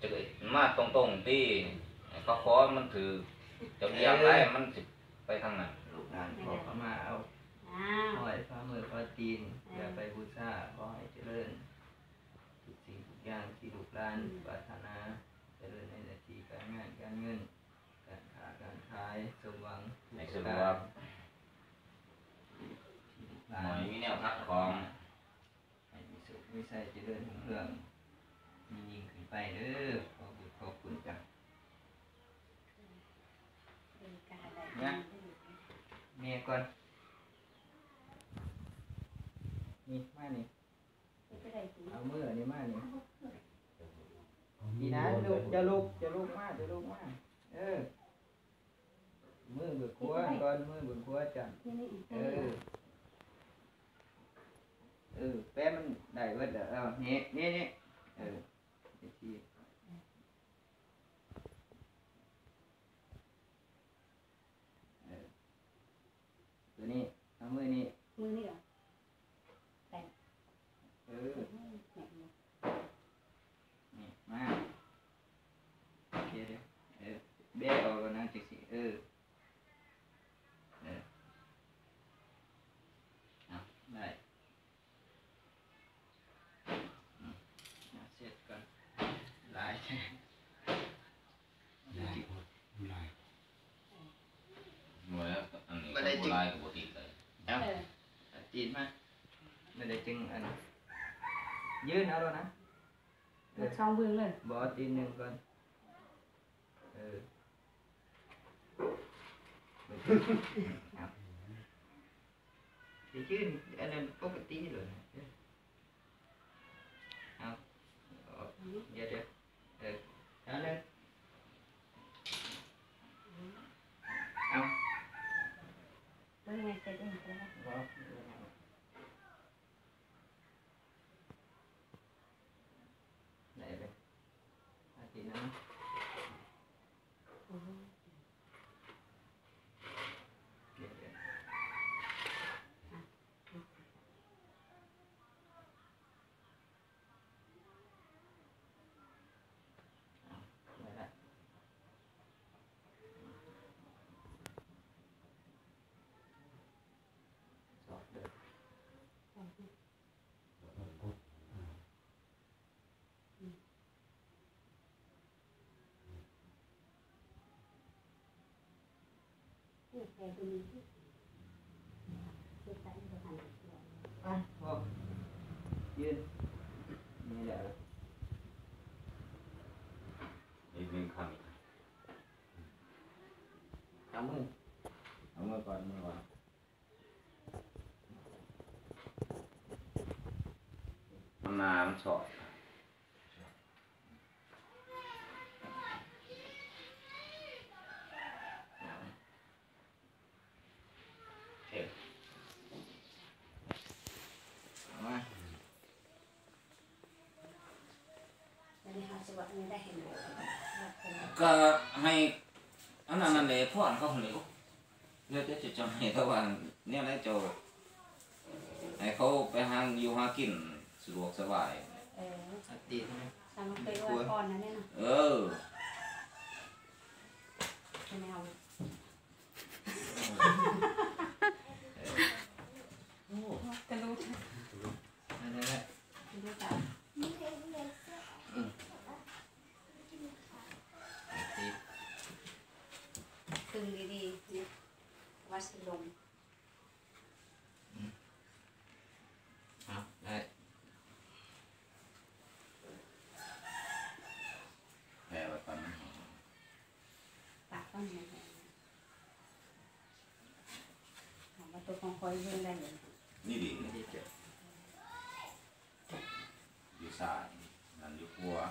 ຈັກມາຕົງໆຕິ ເຂົາຂໍມັນຖືກ ເຈົ້າອຽງຫຼາຍ ເອີ ມັນຊິໄປທາງນັ້ນ. ລູກຫຼານຂໍເຂົ້າມາເອົາ ອ້າວ ຫ້ອຍຝ່າມືຝ່າຕີນ ເອີ ເພື່ອໄປບູຊາ ຂໍໃຫ້ຈະເລີນທຸກສິ່ງທຸກຢ່າງທີ່ລູກຫຼານ ອືມ ປາດຖະໜາ ຈະເລີນໃນໜ້າທີ່ການງານການເງິນ ການຄ້າການຂາຍ ສົມຫວັງທຸກປະການ ໃຫ້ສະດວກ ທີ່ລູກຫຼານ ຂໍໃຫ້ມີແນວຂັດຂອງ ໃຫ້ມີໂຊກມີໄຊ ຈະເລີນຮຸ່ງເຮືອງ ມີຍິ່ງຂຶ້ນໄປເດີ. ຂອບຄຸນ ຂອບຄຸນຈ້າ. ເອີ ກະໄດ້ ນະ ແມ່ກ່ອນ ນີ້ ມານີ້ ເຮັດຈັ່ງໃດຕິ ເອົາມືອັນນີ້ມານີ້ ນີ້ນະ ລຸກ ຈະລຸກ ຈະລຸກມາ ຈະລຸກມາ ເອີ. ມືເບິ່ງຂວາກ່ອນ ມືເບິ່ງຂວາຈັ່ງ ນີ້ ນີ້ ເອີ ເອີ ແປະມັນໄດ້ເບິດແລ້ວ ເອີ ນີ້ ນີ້ ນີ້ ເອີ ເອີ ຕົວນີ້ ເອົາມືນີ້ ມືນີ້ຫວາ? ແປະ ເອີ ແມ່ນບໍ່? ນີ້ ມາ ດຽວໆ ເອີ ແບະອອກກ່ອນນະ ຈັ່ງຊີ້ ເອີ ເອີ ເອົາ ໄດ້ ອືມ ເອົາ ເຊັດກ່ອນ ຫຼາຍແທ້ ຫຼາຍໂພດ ຫຼາຍ ບໍ່ແລ້ວ ອັນນີ້ ບໍ່ໄດ້ ຄັນບໍ່ຫຼາຍກໍບໍ່ຕິດເລີຍ ເອົາ ເອີ ຕີນມາ ບໍ່ໄດ້ຈຶ່ງ ອັນ ຢືນເອົາໂລດນະ. ເອີ ເບິດສອງບຶ້ງເລີຍ ບໍ່ ຕີນໜຶ່ງກ່ອນ ເອີ ເອົາ ໄດ້ຢືນ ອັນນັ້ນປົກກະຕິໂລດ ເອີ ເອົາ ດຽວໆ ເອີ ເອົາ ເອົາ ເບິ່ງແມ່ເຮັດເອງກໍໄດ້ ບໍ່ ໄດ້ເລີຍ ອາທິດໜຶ່ງ ໄດ້ລະ ຊອກເດີ. ອ່ະ ພໍ ຢືນ ນີ້ແຫຼະ ອີກໜຶ່ງຄັ້ງ ເອົາມື ເອົາມືກ່ອນ ມືກ່ອນ. ມັນໜາ ມັນຊອດ ເອີ ເອົາມາ. ກະໃຫ້ອັນນັ້ນນັ້ນແຫຼະ ພອນເຂົາຫັ້ນແຫຼະ ແລ້ວແຕ່ເຈົ້າຈະໃຫ້ ແຕ່ວ່າແນວໃດເຈົ້າ ໃຫ້ເຂົາໄປຫາຢູ່ຫາກິນສະດວກສະບາຍ. ເອີ ອາຕິນະ ສາມາດເຄີຍອວຍພອນນັ້ນແຫຼະເນາະ. ເອີ ເປັນແນວ ໂອ້ ກະລຸກ ນັ້ນແຫຼະ ກະລຸກ ອືມ ຕຶງດີໆ ນີ້ ວ່າຊິລົງ ອືມ ເອົາ ໄດ້ ແຜ່ໄວ້ກ່ອນ ມັນຫອມ ຕາກກ່ອນ ເອົາມາຕົກຂອງຂ້ອຍເບິ່ງໄດ້ເລີຍ ນີ້ດີ ນີ້ດີເຈົ້າ ຢູ່ຊ້າຍ ນັ້ນຢູ່ຂວາ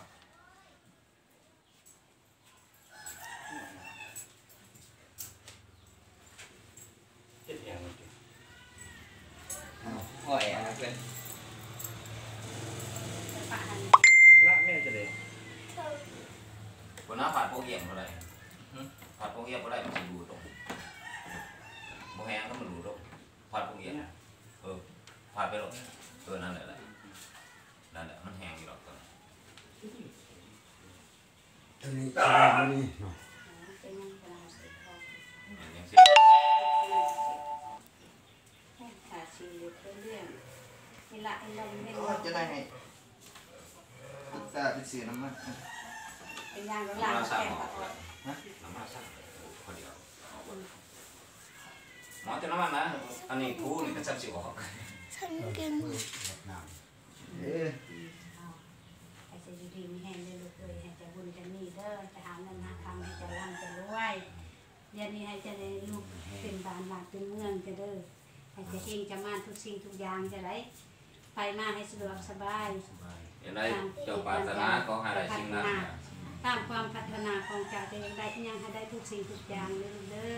ເຮັດຫຍັງມັນ ເອົາ ພໍແອນະເພິ່ນ ລະແມ່ຈະໄດ້ ບໍ່ນາ ຟາດໂປງອຽງບໍ່ໄດ້ ຫຶ ຟາດໂປງອຽງບໍ່ໄດ້ ມັນຊິດູດລົງ ບໍ່ແຮງ ຖ້າມັນດູດລົງ ຟາດໂປງອຽງ ເອີ ຟາດໄປໂລດ ເອີ ນັ້ນແຫຼະ ນັ້ນແຫຼະ ມັນແຮງຢູ່ດອກ ຕອນນັ້ນ. ນີ້ ນີ້ເນາະ ເປັນຫຍັງກໍໄດ້ ແມ່ນຫຍັງຊິ ຖ້າຊິເຮັດເລື່ອງ ເວລາໄອ້ລົມເຮັດ ໂອ້ຍ ຈະໄດ້ໃຫ້ ປຶກສາໄປຊື້ນ້ຳມັນ ເປັນຫຍັງກໍລ້າງແປງ ນ້ຳມັນສັກ ນ້ຳມັນສັກ ພໍດຽວ ໝໍແຕ່ນ້ຳມັນນະ ອັນນີ້ຜູ້ນີ້ກໍຈັກຊິອອກ ສັກກິນ ເອີ ໃຫ້ເຈົ້າຢູ່ດີມີແຮງເດີລູກເອີຍ ໃຫ້ເຈົ້າບຸນເຈົ້າມີເດີ ເຈົ້າຫາເງິນຫາຄຳ ໃຫ້ເຈົ້າລ່ຳເຈົ້າລວຍ ດຽວນີ້ໃຫ້ເຈົ້າໄດ້ລູກເປັນບ້ານລາດເປັນເມືອງເຈົ້າເດີ ໃຫ້ເຈົ້າເຮງເຈົ້າໝານທຸກສິ່ງທຸກຢ່າງເຈົ້າໄດ໋ ໄປມາໃຫ້ສະດວກສະບາຍ ສະບາຍ ເຮັດໃດເຈົ້າປາດຖະໜາຂໍໃຫ້ໄດ້ສິ່ງນັ້ນ ຕາມຄວາມປາດຖະໜາຂອງເຈົ້າ ເຈົ້າຢາກໄດ້ອີ່ຫຍັງໃຫ້ໄດ້ທຸກສິ່ງທຸກຢ່າງເດີລູກເດີ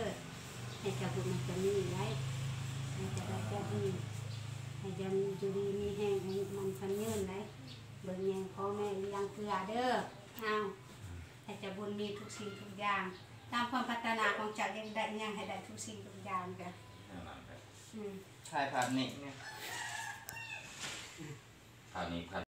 ໃຫ້ເຈົ້າບຸນໃຫ້ເຈົ້າມີໄດ໋ ໃຫ້ເຈົ້າໄດ້ເຈົ້າດີ ໃຫ້ເຈົ້າຢູ່ດີມີແຮງ ອາຍຸໝັ້ນຂວັນຍືນໄດ໋ ເບິ່ງແຍງພໍ່ແມ່ອີ່ຫຍັງເກືອເດີ ອ້າວ ໃຫ້ເຈົ້າບຸນມີທຸກສິ່ງທຸກຢ່າງ ຕາມຄວາມປາດຖະໜາຂອງເຈົ້າ ຢາກໄດ້ອີ່ຫຍັງໃຫ້ໄດ້ທຸກສິ່ງທຸກຢ່າງເດີ ແນວນັ້ນແຫຼະ ອືມ ຖ່າຍພາບນີ້ແນ່ ພາບນີ້ພາບ